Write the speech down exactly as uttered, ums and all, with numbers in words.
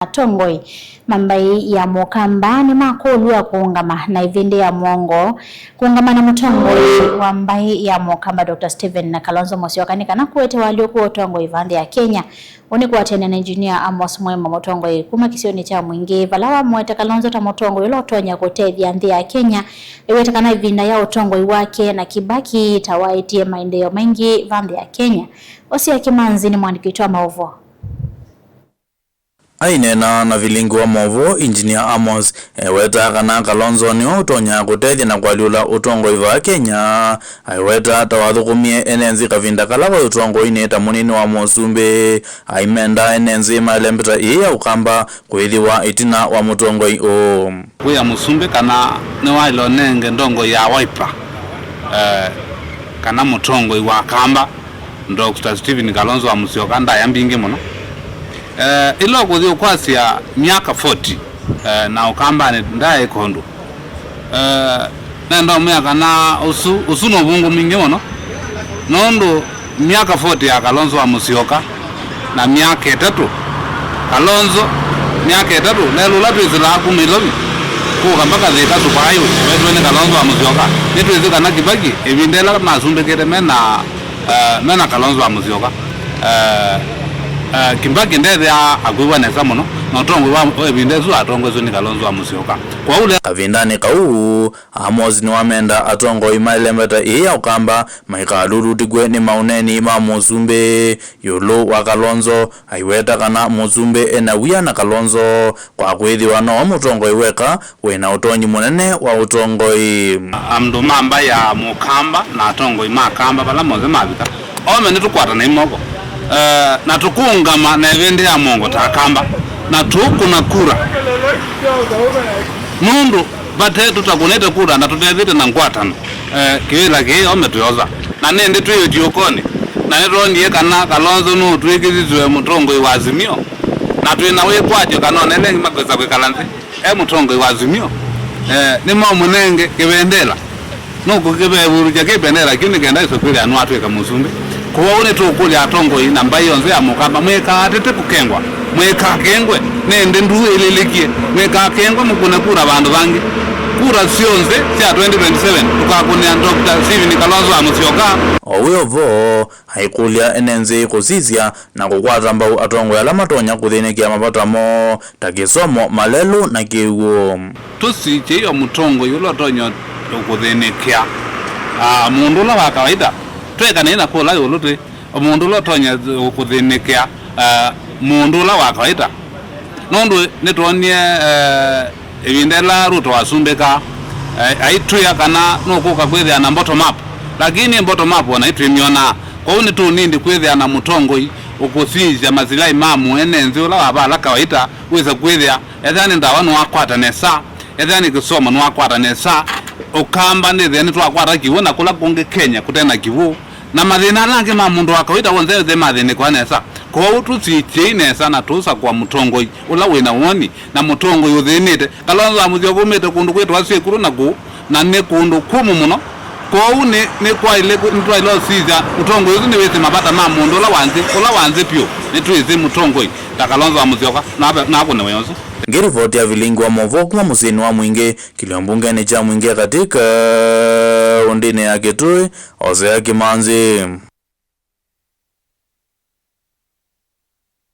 Atongoi ma mbaĩ ya Mũkamba nĩmakũlw'a kũũngama na ĩvĩndĩ ya mũongo kũũngama na mũtongoi wa mbaĩ ya Mũkamba Doctor Stephen Kalonzo Musyoka nĩ kana kũete walyũku wa ũtongoi va nthĩ ya Kenya. Ũũ nĩ kũatĩanĩa na Engineer Amos Mwema, mũtongoi kuma kĩsionĩ kya Mwingĩ, vala wamũete Kalonzo ta mũtongoi ũla ũtonya kũtethya nthĩ ya Kenya. Eweta kana ĩvinda ya ũtongoi wake na Kibaki ta waetie maendeeo maingĩ va nthĩ ya Kenya. Osia Kimanzi nĩ mwandĩki witũ wa maũvoo. Aineena na vilingi wa maũvoo, Engineer Amos ewetaa kana Kalonzo nĩwe ũtonya kũtethya na kũalyũla ũtongoi vaa Kenya. Aiweta ta wathũkũmie ene nthĩ kavinda kala waĩ ũtongoinĩ ta mũnini wa mũsumbĩ. Aimenda ene nthĩ maelembeta ĩĩ ya Ũkamba kwĩthĩwa ĩtina wa mũtongoi ũũ. Wĩa mũsumbĩ kana nĩwaĩle ũnenge ndongoi ya Wiper, eh, kana mũtongoi wa Kamba, Doctor Stephen Kalonzo wa Musyoka, ndaya mbingĩ mũno. Eh, ĩla ũkũthi ũkwasya myaka forty, eh, na Ũkambanĩ ndaĩ kũndũ. Eh, nenda ũmwĩa kana ũsu, ũsu nĩ ũvũngũ mwingĩ mũno, nũndũ myaka forty ya Kalonzo wa Musyoka na myaka ĩtatũ Kalonzo, myaka ĩtatũ, lelũ ũla twĩsĩlaa kuma Ilovi kũka mpaka Thika Super Highway wetwe nĩ Kalonzo wa Musyoka. Nĩtwĩsĩ kana Kibaki, ĩvinda ĩla masumbĩkĩte mena, eh, mena Kalonzo wa Musyoka, eh, eh, Kibaki ndethĩaa akwĩw'a nesa mũno, na ũtongoi wa ĩvinda ĩsu atongoeswe nĩ Kalonzo wa Musyoka. Kwoou le- Kavindanĩ kau, Amos nĩwamenda atongoi ma ĩlembeta ĩĩ ya Ũkamba maikalulutĩkw'e nĩ maũneeni ma mũsumbĩ ĩũlũ wa Kalonzo. Aiweta kana mũsumbĩ ena wia na Kalonzo kwa kwĩthĩwa nowe mũtongoi weka wĩna ũtonyi mũnene wa ũtongoi. Andũ ma mbaĩ ya Mũkamba na atongoi ma Kamba vala monthe mavika, ome nĩtũkwatanei moko, eh, na tũkũũngama na ĩvĩndĩ ya mũongo ta Akamba, na tũũkũna kura, nũndũ vate tũtakũnĩte kura na tũtethĩte na ngwatano, eh, kĩvĩla kĩĩ ome twĩosa. Na nĩndĩ twĩ ũtiũkonĩ, na nĩtwonie kana Kalonzo nũtw'ĩkĩthĩtw'e mũtongoi wa Azimio, na twĩ na wĩkwatyo kana ona ĩla ĩngĩ makwĩsa kwĩkala nthĩ e mũtongoi wa Azimio, eh, nĩmamũnenge kĩvendela. Nũkũkĩvevũlũkya kĩvendela kĩu nĩ kenda ĩse kwĩthĩa nũatw'ĩka mũsumbĩ. Kwoou nĩtũkũlya atongoi na mbaĩ yonthe ya Mũkamba, mwĩkaatĩte kũkengwa, mwĩkakengwe, nĩ ĩndĩ nduu ĩlĩlĩkie, mwĩkakengwe mũkũne kura vandũ vangĩ. Kura syonthe sya twenty twenty-seven tũkakũnĩa Doctor Stephen Kalonzo wa Musyoka. O wĩ o vo, aikũlya ene nthĩ kũsisya na kũkwata mbau atongoi ala matonya kũthĩnĩkĩa mavata moo, ta kĩsomo, malelũ, na kĩw'ũ. Tũsikyei o mũtongoi ũla ũtonya kũthĩnĩkĩa, ah, mũndũ ũla wa kawaida. Twekanei na kũla ĩũlũ twĩ, o mũndũ ũla ũtonya kũthĩnĩkĩa, ah, mũndũ ũla wa kawaida. Nũndũ nĩtwonie, eh, ĩvinda ĩla Ruto wasumbĩkaa, eh, aitwĩa kana nũkũka kwĩthĩa na bottom up, lakini bottom up ona itwĩmyonaa. Kwoou nĩtũnindi kwĩthĩa na mũtongoi ũkũsisya masilahi ma mũene nthĩ ũla wa vala kawaita, wĩsa kwĩthĩa ethĩwa nĩ ndawa nĩwakwata nesa, ethĩwa nĩ kĩsomo nĩwakwata nesa, Ũkamba nĩthĩa nĩtwakwata kĩw'ũ na kũla kũngĩ Kenya kũte na kĩw'ũ. Na mathĩna ala angĩ ma mũndũ wa kawaita w'onthe ethĩwa mathĩnĩkwa nesa. Kwoou tũsikyei nesa na tũũsakũa mũtongoi ũla wĩ na woni na mũtongoi ũthĩnĩte. Kalonzo wa Musyoka umĩte kũndũ kwĩtwa Syĩkũlũ na kũu, na nĩ kũndũ kũmũ mũno. Kwoou nĩ, nĩ kwaĩle, nĩtwaĩle ũsisya mũtongoi ũsu nĩwĩsĩ mavata ma mũndũ ũla wa nthĩ, ũla wa nthĩ vyũ. Nĩtwĩsĩ mũtongoi ta Kalonzo wa Musyoka na, na akũne wĩa ũsu. Ngĩrivoti ya vilingi wa maũvoo kuma mũsyĩnĩ wa Mwingĩ, kĩlio mbungenĩ kya Mwingĩ ya katĩ kaũndĩnĩ ya Kitui, Hosea Kimanzi.